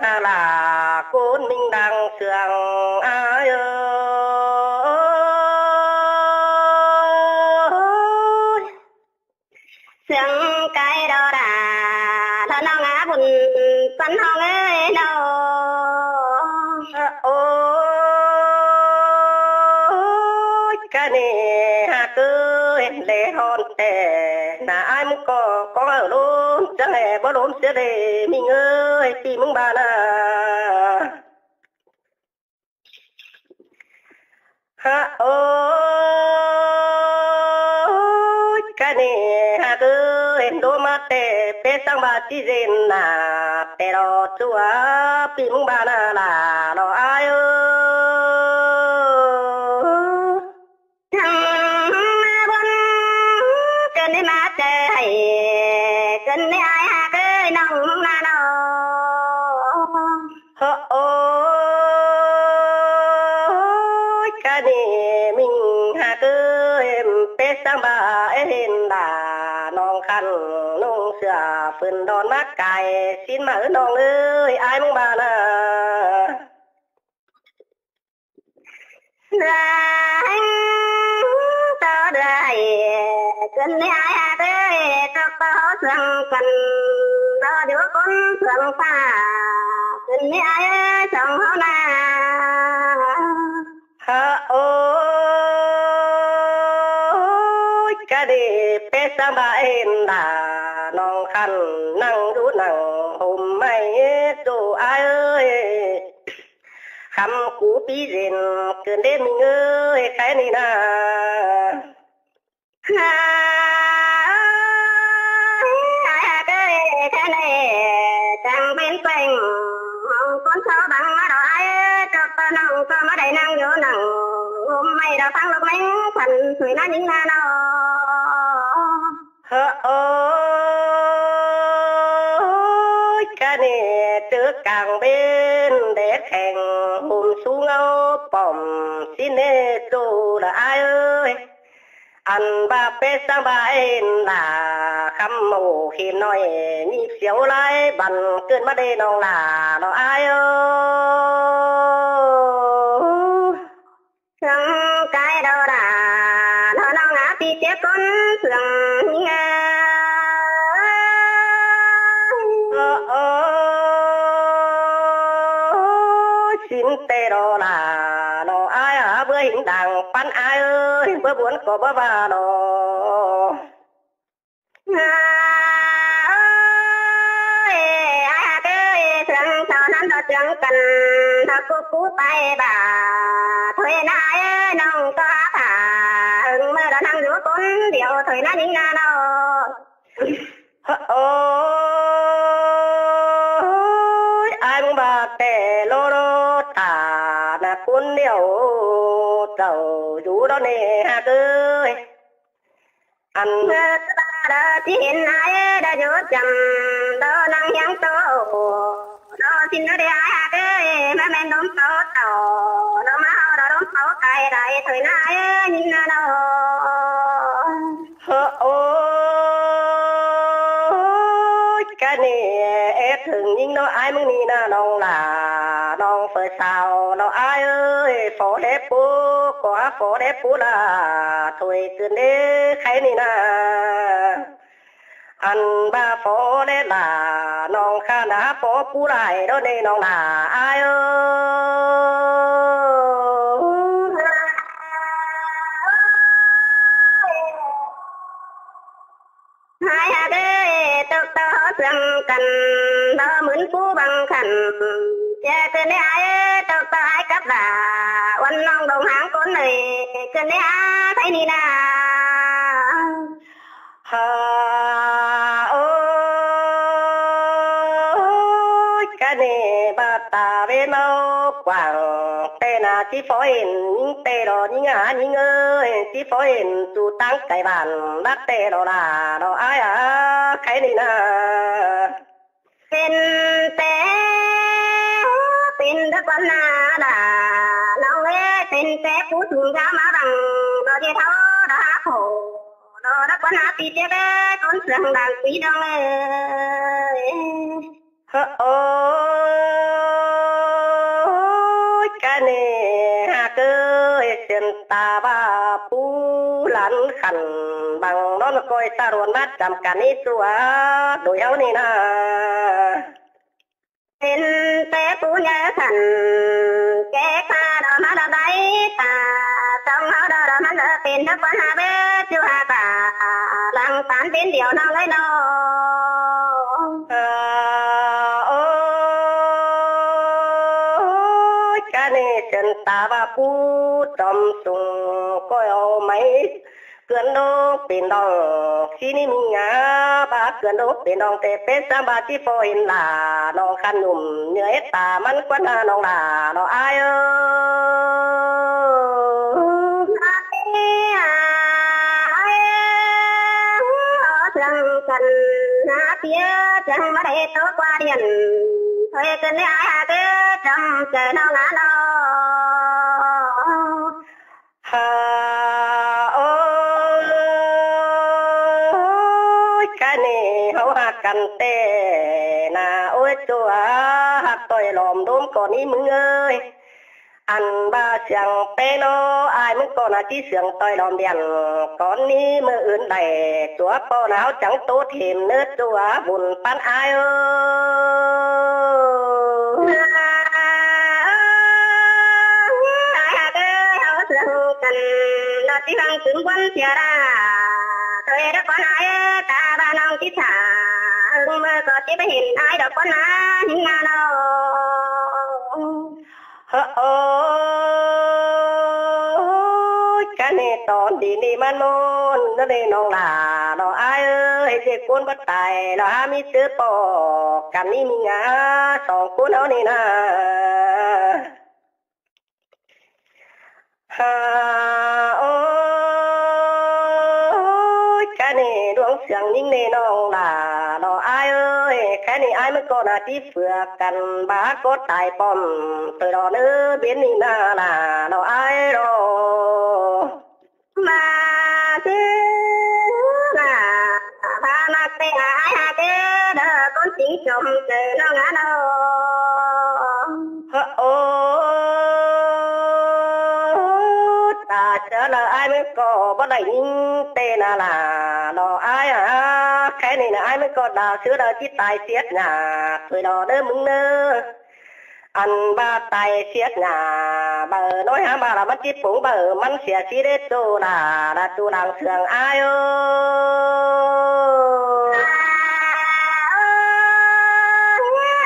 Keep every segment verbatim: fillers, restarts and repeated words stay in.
ꞌA, lả ꞌcốn ꞌminh đang sương ai ơi. Sương cái đó đà, thơ ꞌnọng ꞌa bun, ꞌpắn ꞌhọng ơi ꞌnọng. Ôi, cái ꞌnị ꞌhặc ơi, lê hòn tẻ, nả ai ꞌmứng ꞌcọ, ꞌcọ ở ꞌlốm, chắng ꞌhẹ báu ꞌlốm sia lê, ꞌminh ơi, ꞌpi ꞌmứng ꞌva nả. Hả ơi, cái ꞌnị ꞌhặc ơi, đô ꞌmá tẻ, pé ꞌsáng ꞌva ꞌchí ꞌdệt nả, tẻ lo ꞌchua, ꞌpi ꞌmứng ꞌva nả lả lo ai ơi. Thăng bun, ꞌcứn ꞌmá tẻ ꞌhạy, ꞌcứn ai ꞌhặc ơi, ꞌnọng ꞌmá lo. Hơ ôi, cái ꞌnị ꞌminh ꞌhặc ơi, pé ꞌsáng ꞌva ên đả ꞌnọng khăn ꞌnọng sửa phưn đon ꞌmá cai, ꞌsịn ꞌmá ꞌnọng ơi, ai ꞌmứng ꞌva nả. Đa hên tơ đa ꞌhạy, ꞌcứn ai ꞌhặc ơi, ꞌchọ ꞌtọ sương căn, ꞌtọ dú ꞌcốn sương ꞌphạ, ꞌcứn ai ꞌchong ꞌháu nả. Hả ơi, cái ꞌnị pé ꞌsáng ꞌva ên đả ꞌnọng khăn ꞌnăng dú ꞌnăng hôm ꞌmạy ꞌchua ai ơi. Khắm cú ꞌpi ꞌdệt, ꞌcứn đê ꞌminh ơi, cái ꞌnị nả. Hả ơi, ai ꞌhặc ơi, cái ꞌnị chắng pên peng, ꞌcốn ꞌsáo bang ꞌmá đo ai, ꞌchọ ꞌtọ ꞌnọng ꞌcọ ꞌmá đảy ꞌnăng dú ꞌnăng hôm ꞌmạy đo ꞌphắng lốc ꞌmếng khăn, sui nả ꞌnhính nả ꞌnọng. Hơ ơi, cái ꞌnị ꞌchớ cang bên đét kheng, hôm sú ngau pom ꞌsịn ê ꞌchua đa ai ơi. Ăn ꞌva pé ꞌsáng ꞌva ên đả khắm mâu khêm ꞌnọi, ꞌnị siêu lai băn ꞌcứn ꞌmá đê ꞌnọng đả lo ai ơi. Sương cái đó đả, nó ꞌnọng ꞌa ꞌpi ꞌchớ ꞌcốn sương ꞌnhính ơi. Ơ, ơ, ꞌsịn tẻ lo đả, lo ai ꞌa báu hên đang ꞌpắn ai ơi, báu buôn ꞌcọ báu ꞌva lo. Ơi, ai ꞌhặc ơi, sương sau ꞌnặn đó sương căn, nó cú cú pay bả, thôi nả ơi, ꞌnọng ꞌcọ ꞌphạ, ưng ꞌmưa đó ꞌnăng dú ꞌcốn điêu, thôi nả ꞌnhính nả lo. Ơ, ơi, ai ꞌmứng ꞌva tẻ lo lo ta, nả ꞌcốn điêu, sau dú đó ꞌnị ꞌhặc ơi. Ăn ꞌmưa ta đó ꞌchí hên ai đó dú chăm, đó ꞌnăng hiang tô, đó ꞌsịn đó đê ai ꞌhặc ơi, ꞌmá ꞌmen đốm páo tảu, đó ꞌmá ꞌháu đó đốm páo cai đảy thôi nả ơi, ꞌnhính nả lo. Hơ ơi, cái ꞌnị ét hưng ꞌnhính ꞌnọ ai ꞌmứng ꞌnị nả ꞌnọng đả, ꞌnọng phở sao lo ai ơi, phó đé pú, ꞌcọ ꞌhá phó đé pú đả, thôi ꞌcứn đê khay ꞌnị nả. Ăn ꞌva phó đé đả, ꞌnọng khăn ꞌhá phó pú lai đó ꞌnị ꞌnọng đả ai ơi. Ai ꞌhặc ơi, ꞌchọ ꞌtọ sương căn, đó ꞌmưn pú bang khăn, ꞌchớ ꞌcứn đê ai, ꞌchọ ꞌtọ ai cắp đả, uôn ꞌnọng đông háng ꞌcốn ơi, ꞌcứn đê ai, khay ꞌnị nả. Hả ơi, cái ꞌnị ꞌva ta ꞌvến ꞌmáo quảng, tẻ nả ꞌchí phó hên, ꞌnhính tẻ lo ꞌnhính ꞌa ꞌnhính ơi, ꞌchí phó hên, ꞌchu ꞌtáng cai bản, đắt tẻ lo đả, lo ai ꞌa, khay ꞌnị nả. Pên tẻ, pên đá quán nả đả, ꞌnọng ơi, pên tẻ pú sung dao ꞌmá bang, đó ꞌchí tháo, đó ꞌhá khổ, đó đá quán nả ꞌpi ꞌchớ, ꞌcốn sương đang ꞌpi ꞌnọng ơi. Hơ ơi. Sên ta ꞌva pú lăn khăn bang ꞌnón ꞌcoi ta ꞌluôn ꞌmá chăm căn ꞌnị ꞌchua đuổi ꞌháu ꞌnị na. Pên pé pú nháư khăn, ké ꞌkhạ đo ꞌmá đo đảy ta, song ꞌháu đo đo ꞌmắn đo pên đo ꞌquán ha bếp ꞌchua ta, lăng tán pên điêu ꞌnọng ới ꞌnọ. Ơ, ôi, cá ꞌnị sên ta ꞌva pú chom sung ꞌcoi au máư ꞌcươn đô pên đong, ꞌsị ꞌnị ꞌmí ngả ꞌva ꞌcươn đô pên đong ꞌtẹ pết ꞌsám ꞌva ꞌchí ꞌpo hên lả ꞌnọng khăn nhủm nhưa ết ta ꞌmắn ꞌquán ha ꞌnọng lả ꞌnọ ải ơ. Sương khăn hả ꞌtía chắng ꞌmá đảy tô ꞌquá điện, thôi cơn ꞌnị ải hả ꞌtía chăm chai ꞌnọng ngả ꞌnọ. Hả, ôi, cá ꞌnị ꞌháu ꞌhặc căn ꞌtẹ na, ôi, ꞌchua ꞌhặc ꞌtoi lom đôm cón ꞌnị ꞌmứng ơi. Ăn ꞌva siêng pé ꞌnọ, ải ꞌmứng ꞌcọ na ꞌchí siêng ꞌtoi lom điện cón ꞌnị ꞌmự ứn đảy, ꞌchua ꞌpo na ꞌháu chắng ꞌtố thêm ꞌnớ ꞌchua bun ꞌpắn ải ơ. Ải hả ꞌtơi ꞌháu sương căn, ꞌnọ ꞌchí hăng cứng ꞌquán sia đa, ꞌtơi đa ꞌquán ải ta ꞌva ꞌnọng ꞌchí thả, ưng ꞌmự ꞌcọ ꞌchí ꞌmá hên ải đo ꞌquán ải ꞌnị na ꞌnọ. Hơ, ôi, cá ꞌnị tỏn đi ꞌnị ꞌmắn ꞌmôn ꞌnớ ꞌnị ꞌnọng lả ꞌnọ ải ơi, ꞌchí ꞌcốn báu tai ꞌlẹo hả ꞌmí ꞌchớ ꞌpo căn ꞌnị ꞌmí ngả song ꞌcốn ꞌháu ꞌnị na. Hả, ôi, cá ꞌnị đuống siêng ꞌnhính ꞌnị ꞌnọng lả ꞌnọ ải ơi, cá ꞌnị ải ꞌmứng ꞌcọ na ꞌchí phưa căn ꞌva ꞌcọ tai pom ꞌtoi ꞌnọ ꞌnớ bến ꞌnị na lả ꞌnọ ải ꞌnọ. ꞌMá ꞌchí lả ꞌva ꞌmặc ꞌtẹ ải hả ꞌtơi đa ꞌcốn chính chom chai ꞌnọng ngả ꞌnọ. Hơ, ôi, ta ꞌchớ ꞌlạ ải ꞌmứng ꞌcọ báu đảy ꞌnhính ꞌtẹ na lả ꞌnọ ải hả. Khé ꞌnị na ải ꞌmứng ꞌcọ đa ꞌsứ đa ꞌchí tai siết nhả ꞌtoi ꞌnọ ꞌnớ ꞌmứng ꞌnớ. Ăn ꞌva tai siết nhả báu ꞌnọi hả ꞌva ꞌlạ ꞌmắn ꞌchí pung báu ꞌmắn sia ꞌsị đé ꞌchu lả ꞌlạ ꞌchu lăng sương ải ơ.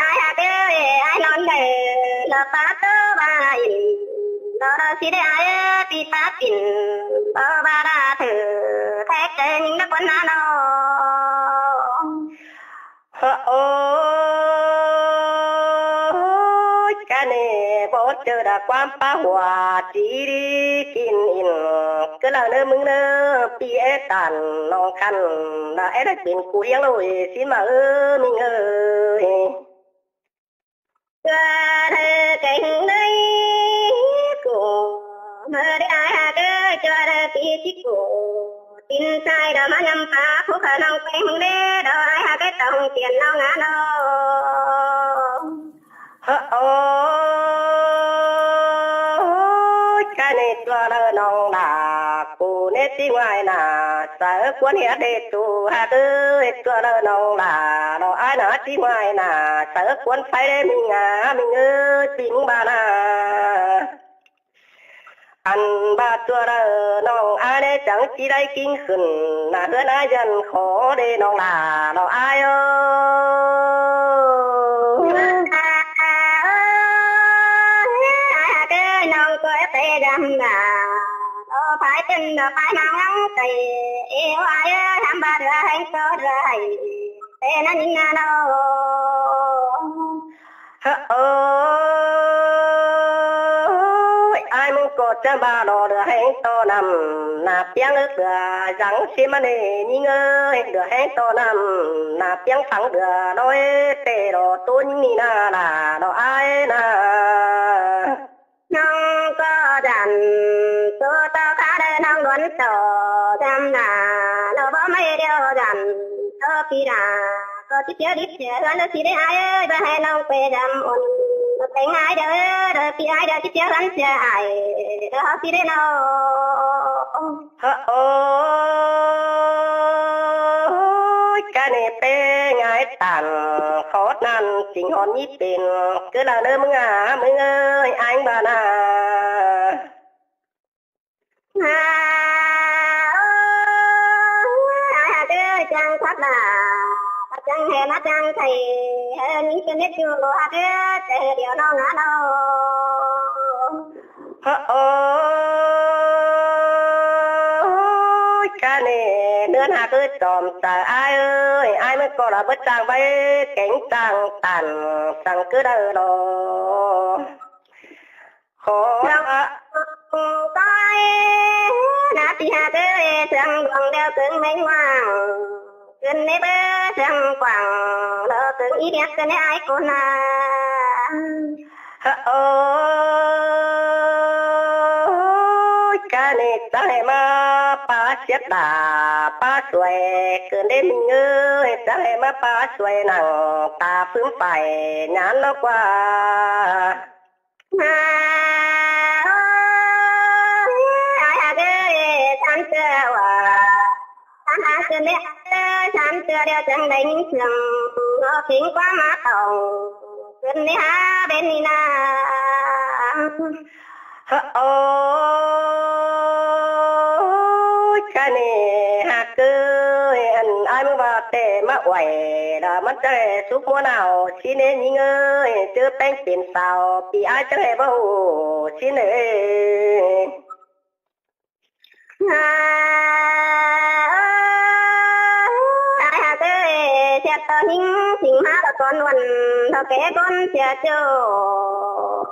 Ải hả ꞌtơi ải ꞌnón đảy ꞌlạ pá ꞌtố ꞌva ꞌnị ꞌnọ ꞌlạ ꞌsị đé ải pi pá pin ꞌva ꞌva ꞌlạ thử thét chai ꞌnhính ꞌnớ ꞌquán ꞌnạ ꞌnọ. Hơ, ôi, cá ꞌnị báu ꞌchớ đa ꞌquám pá hua ꞌchí đi kin in ꞌcứ ꞌlạ ꞌnớ ꞌmứng ꞌnớ pi é tản ꞌnọng khăn ꞌlạ é đảy pên cu ꞌhiếng ꞌlội ꞌsịn ꞌva ơ ꞌmính ơi. ꞌChua đaư kéng đaư ꞌcọ ꞌmự đé ải hả ꞌtơi ꞌchua đaư pi ꞌchí ꞌcọ tin sai đa ꞌmá ꞌnhăm pá phú khả ꞌnọng kéng đé đa ải hả ꞌtơi tỏng tiên ꞌnọng ngả ꞌnọ. Hơ, ôi, cá ꞌnị ꞌchua đaư ꞌnọng lả cu ꞌnê ꞌchí ꞌngoái na, saư ꞌquốn hía đê ꞌchu hả ꞌtơi ꞌchua đaư ꞌnọng lả ꞌnọ ải na ꞌchí ꞌngoái na, saư ꞌquốn pháy đé ꞌmí ngả ꞌmí ngứ ꞌchí ꞌmứng ꞌva na. Ăn ꞌva ꞌchua đaư ꞌnọng ải đé chắng ꞌchí đảy ꞌkính khửn na ꞌhướn ải dăn khó đé ꞌnọng lả ꞌnọ ải ơ. Ải hả ꞌtơi ꞌnọng ꞌcọ té dăm lả ꞌnọ pháy pên ꞌnọ pháy ꞌmáng ꞌlắng tay ê ải ơ, hăm ꞌva đưa hên ꞌcọ đưa hên té ꞌnặn ꞌnhính ꞌnạ ꞌnọ. Hơ, ôi, ải ꞌmứng ꞌcọ chăm ꞌva ꞌnọ đưa hên ꞌto ꞌnặm ꞌna ꞌpiếng ớt đưa dắng ꞌsịn ꞌmắn ê ꞌnhính ơi, đưa hên ꞌto ꞌnặm ꞌna ꞌpiếng phắng đưa ꞌnọi té ꞌnọ ꞌtố ꞌnhính ꞌnị ꞌnạ lả ꞌnọ ải ꞌnạ. ꞌNọng ꞌcọ dăn ꞌtố ꞌtọ khả đaư ꞌnọng đuôn ꞌtọ dăm ꞌnạ ꞌnọ báu ꞌmạy điêu dăn ꞌtố pi ꞌnạ ꞌcọ ꞌchí piếu đít sia ꞌhướn ꞌlạ ꞌsị đé ải ơi, báu hên ꞌnọng pê dăm ôn Đảy ải đaư, đaư pi ải đaư pi sia răn sia ải, đaư hảư pi đaư nau. Hơ, ôi, ôi, cá nê pé ngái tản, khó năn chính hòn nhí pên, cứ là nơi mưng à, mưng ơi, anh bà nà. Hă, ôi, ai hă đơ chăng khắp là, khắp chăng hè mắt chăng thầy, hơ, ní chân nét chu lô hă đơ, tê điều nâu ngã nâu. Hơ, ôi, cá nê, nươn hă cứ chòm tờ ai ơi, ai mới coi là bớt trang vay, kéng trang tản, sẵn cứ đơ lô. Khó. Lộc tai nà ti hạt ơi, sương luông đeo sương mênh mang. Cơn nếp ơi, sương quảng, lơ sương ít nhất cơn nếp ai cô na. Hơ, ôi, cá nê ta hê ma pa siết đà, pa xuôi, cơn đêm mình ơi, ta hê ma pa xuôi nặng, ta phướng phải nhãn nó qua. Hă, ôi, ai hă đơ, săn tưa wa. Săn hă cơn nê hă, săn tưa đeo chăng đảy nhính sương. Ngô kính qua má tòng. Cơn nê hă bên ni na. Hơ, ôi, cá nê hă cứ, ăn ai mưng ba tê má uầy, đa măn chăng hê súp mua nau, Xin ơi, nhính ơi, chớ peng pên sao, pi ai chăng hê báu, xin ơi. Hă, ôi, ai hă tê, siết tơ hính, sing hă tơ con uôn, tơ kẻ con siết chô,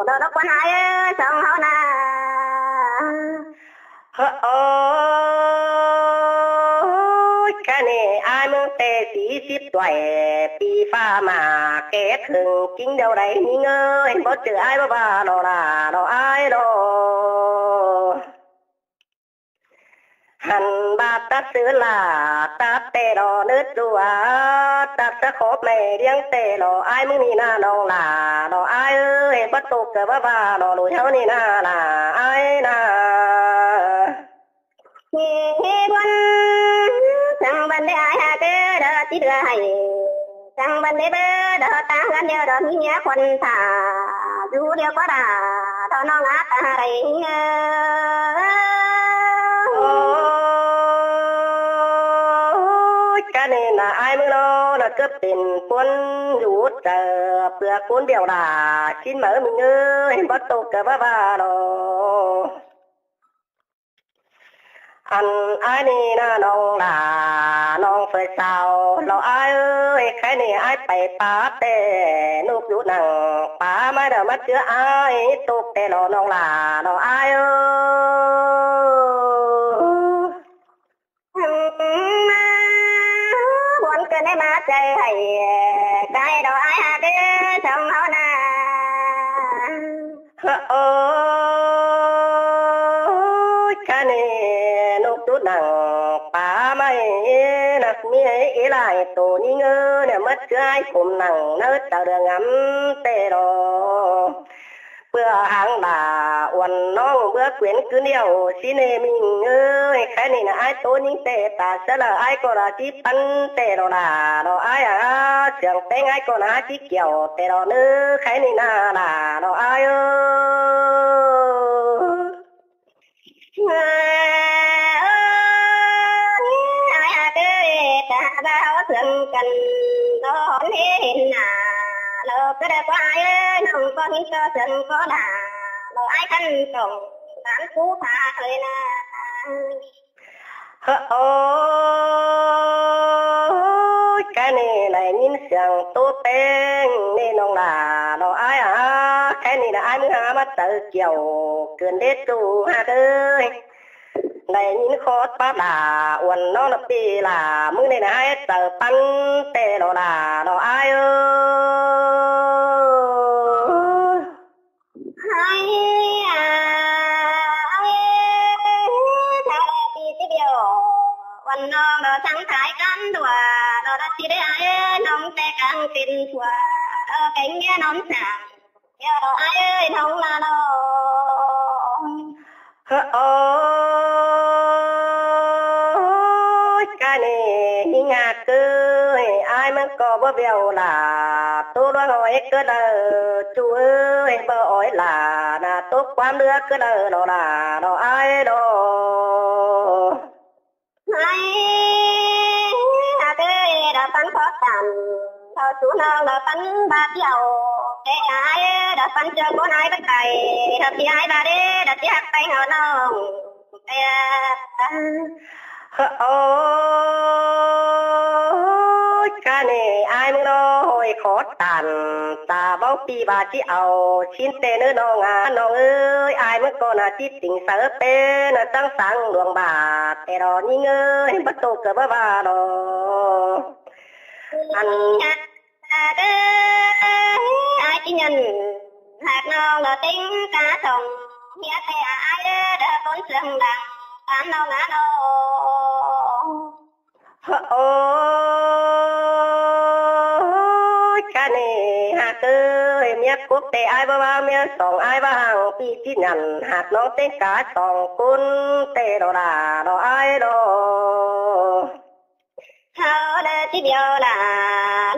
tơ đốc quan ai, song hao na. Hơ, ôi, cá nê ai mưng tê sí síp tuảy, pi pha mà ké khưng kính đâu đấy, nhính ơi, bó chữ ai bó ba lò là, lò ai lò. Hẳn ba tắt xứ là, tắt tê lò nứt rùa, tắt sá khốp mê điếng tê lò ai mưng ni na nòng là, lò ai ơi, bó tô cờ bá ba lò lùi háo ni na là, ai na. Hê, hê, buôn, săng bần đê ai hă kê đơ tí đơ hầy. Săng bần đê bơ đơ ta gắn đeo đơ mi nhé khuôn thả. Dú đeo quá đà, đơ nong át ta hả đầy. Ôi, cá nê na ai mưng lo, na cướp pên cuốn dú út tờ, pưa cuốn đeo đà, chín mớ mình ơi, bắt tô cờ bá ba lo. Ăn ai ni na nòng là nòng phơi sao, lò ai ơi, khay ni ai pay pá tê, nục dú nẳng, pá mai đa mắt chứa ai, tụp tê lò nòng là, lò ai ơi. Buôn cơn nê má chảy hầy, cái đó ai hả đê, sông hao na. Ôi, cá nê nục dú nẳng, pá mai nặc mi ê lai tô ni ngơ nê mớt chứa ai khủm nẳng nơ tàu đường ngắm tê lô. Bưa háng đà uôn nong bưa quyến cứ niêu xí nê mình ơi, khay ni na ai tô nhính tê ta sớ lơ ai cô là tí pắn tê lô đà lô ai à, sương peng ai cô là tí kiểu tê lô nơ khay ni na đà lô ai ơi. Ơ, ơ, ơ, ơ, ơ, ơ, ơ, ơ, sương cần, nó hón hế hên nà, nó cứ đa qua ai, nó không có hít cho sương có đà, nó ai thân tổng, tán cú phá thời nà. Hơ, ôi, cái nê đảy nhính sương tô peng, nê nòng là, nó ai à, cái nê là ai mưng hả mà tớ kiểu, cơn đế tù hả đơi. Đảy nhính khót bát là, uôn nó là pi là, mưng nê là ai tớ pắn tê nó là, nó ai ơi. Ai à, ai, thảo là pi tí biểu, uôn nó nó thắng thái cán đùa, nó đã tí đế ai, nóng tê căng tin thua, nó cánh nghe nóng sảng. Eo, ái ơi, ꞌnọng ꞌnạ ꞌnọng. Ơ, ôi, cái này ꞌnhính ꞌhặc ơi, ái ꞌmướng ꞌcọ báu bẻo lả, ꞌtố ꞌluống ói ꞌcọ đaư, ꞌchu ơi, báu ói lả, ꞌnạ ꞌtố ꞌquám ꞌlứa ꞌcọ đaư, ꞌnọng lả, ꞌnọng ái ꞌnọng. Ái ꞌhặc ơi, đa ꞌphắn khó tản, thảu sú ꞌnọng đa ꞌphắn bát ꞌlẹo, ê ái, đa ꞌphắn ꞌchưa ꞌcốn ái báu tai, đa ꞌti ái bát đé, đa ꞌti ꞌhặc ꞌpéng hảư ꞌnọng. Ê, ôi, cái này ái ꞌmướng ꞌnọ ꞌhọi khó tản, ta báu ꞌpi ꞌva ꞌchí au, ꞌsịn ꞌtẹ ꞌnớ ꞌnọng ꞌnạ, ꞌnọng ơi, ái ꞌmướng ꞌcọ ꞌnạ ꞌchí tỉnh saư ꞌpéng ꞌnạ, ꞌsáng sáng luông bát, ê ꞌnọng ꞌnhính ơi, báu ꞌtố ꞌcọ báu ꞌva ꞌnọ. Ăn ꞌhặc ơi, ái ꞌchí nhẳn ꞌhặc ꞌnọng đa ꞌtếng cá song, ꞌnhá ꞌtẹ ái đa ꞌcốn sương đăng, tán ꞌnọng ꞌnạ ꞌnọng. Ôi, cái này ꞌhặc ơi, ꞌmía cốc ꞌtẹ ái báu ꞌva, ꞌmía song ái báu hăng, ꞌpi ꞌchí nhẳn ꞌhặc ꞌnọng ꞌtếng cá song ꞌcốn ꞌtẹ ꞌnọ lả, ꞌnọng ái ꞌnọng. Hảư đa ꞌchí bẻo lả,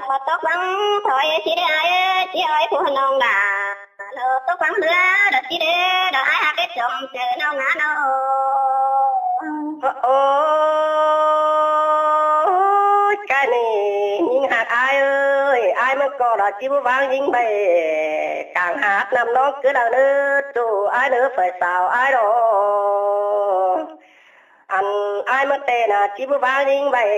ꞌlọ tốc báng thoi ꞌchí đé ái, ꞌchí ói phu ꞌnọng lả, ꞌlọ tốc báng ꞌlứa, đa ꞌchí đé, đa ái ꞌhặc đé chom ꞌchớ ꞌnọng ꞌnạ ꞌnọng. Ôi, cái này ꞌnhính ꞌhặc ái ơi, ái ꞌmướng ꞌcọ đa ꞌchí báu ꞌváng ꞌnhính ꞌvạy, cang hák ꞌnặm ꞌnọng ꞌcứ đaư ꞌnớ, ꞌchu ái ꞌnớ phải sao ái ꞌnọ. Ăn ái ꞌmướng ꞌtẹ ꞌnạ ꞌchí báu ꞌváng ꞌnhính ꞌvạy,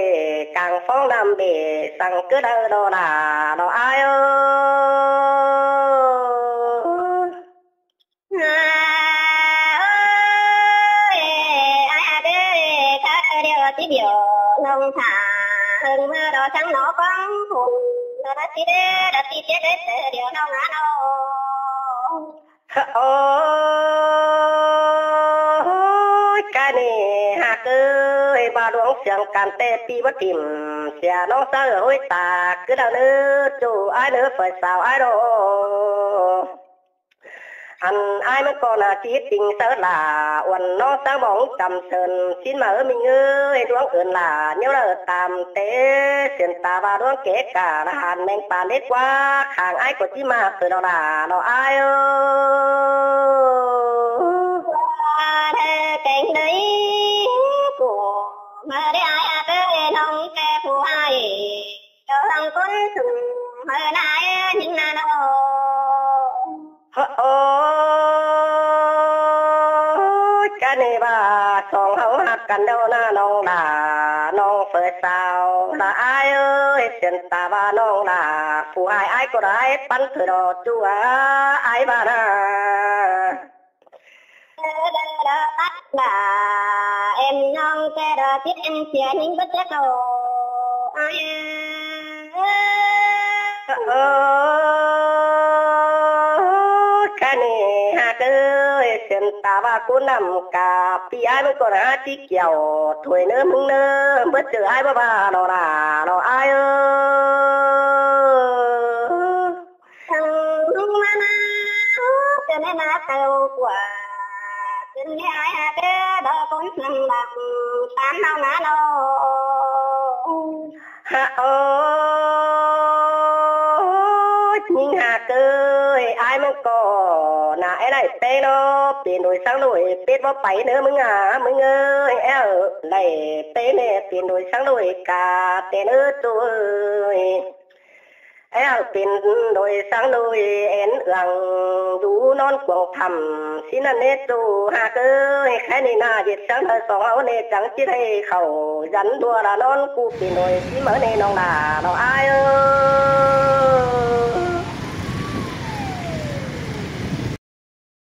cang phóng ꞌnặm bể săng ꞌcứ đaư ꞌnọ lả, ꞌnọng ái ơi. Ơ, ôi, ái ꞌhặc ơi, cá ꞌcọ điêu ꞌchí bẻo ꞌnọng thả, hơng ꞌmưa ꞌlọ săng ꞌnọ quảng hôn, ꞌlọ đa ꞌchí đé, đa ꞌchí chết đé, ꞌcớ điêu ꞌnọng ꞌnạ ꞌnọng. Ôi, cái này ꞌhặc ơi, ba ꞌluống siêng căn ꞌtẹ ꞌpi báu thỉm, sia ꞌnọng saư ꞌhới ta ꞌcứ đaư ꞌnớ, ꞌchu ái ꞌnớ phải sao ái ꞌnọ. Ăn ái ꞌmướng ꞌcọ ꞌnạ ꞌchí tỉnh saư lả, uôn ꞌnọng săng bóng chăm sơn, ꞌsịn ꞌmá ơ ꞌmính ơi, ꞌluống ưn lả, ꞌnéo đaư tam ꞌtẹ, siên ta ꞌva ꞌluống kẻ cả là hàn meng pàn đết quá, khang ái ꞌcọ ꞌchí ꞌmá ꞌtoi ꞌnọ lả, ꞌnọng ái ơi. Ơ, kéng đaư ꞌcọ ꞌmá đé ái ꞌhặc ơi, ꞌnọng ꞌtẹ phu ái, ꞌchọ hăng ꞌcốn sung, ꞌmá ꞌnạ ơi, ꞌnhính ꞌnạ ꞌnọng. Ơ, ôi, cái này ba song hảư ꞌhặc căn đaư ꞌnạ ꞌnọng lả, ꞌnọng phải sao lả ái ơi, siên ta ꞌva ꞌnọng lả, phu ái ái ꞌcọ đaư ái ꞌpắn ꞌtoi ꞌnọ ꞌchu ái ꞌva ꞌnạ. Đa, đa, đa, bắt đa, em ꞌnọng ꞌtẹ đa chết em sia ꞌnhính bớt chết ꞌnọ. Ơ, cái này ꞌhặc ơi, siên ta ꞌva ꞌcốn ꞌnặm cá ꞌpi ái ꞌmướng ꞌcọ ꞌnạ ꞌchí kiẻo, thôi ꞌnớ ꞌmướng ꞌnớ, bớt ꞌchớ ái báu ꞌva ꞌnọ lả, ꞌnọng ái ơi. Thăng ꞌmướng ꞌmá ꞌnạ, ơ, ꞌcớ ꞌnị ꞌnạ tau ꞌquá, ꞌcớ ꞌnị ái ꞌhặc ơi, đa ꞌcốn sương đăng, tán ꞌnọng ꞌnạ ꞌnọng. Hả ơi, ꞌnhính ꞌhặc ơi, ái ꞌmướng ꞌcọ ꞌnạ é đảy pé ꞌnọ, pên đuổi sáng đuổi, pết báu pay ꞌnớ ꞌmướng ꞌnạ, ꞌmướng ơi, é ꞌlạy pé ꞌnị, pên đuổi sáng đuổi cả, pên ơ ꞌchu ơi. É ꞌlạy pên đuổi sáng đuổi, én ương dú ꞌnón cuông thăm, ꞌsịn ꞌnặn ꞌnê ꞌchu ꞌhặc ơi, khái ꞌnị ꞌnạ ꞌdệt sáng đuổi song hảư ꞌnị chắng ꞌchí đảy khảu, dắn đua đa ꞌnón ꞌcú pên đuổi ꞌchí ꞌmá ꞌnị ꞌnọng đa, ꞌnọng ái ơi.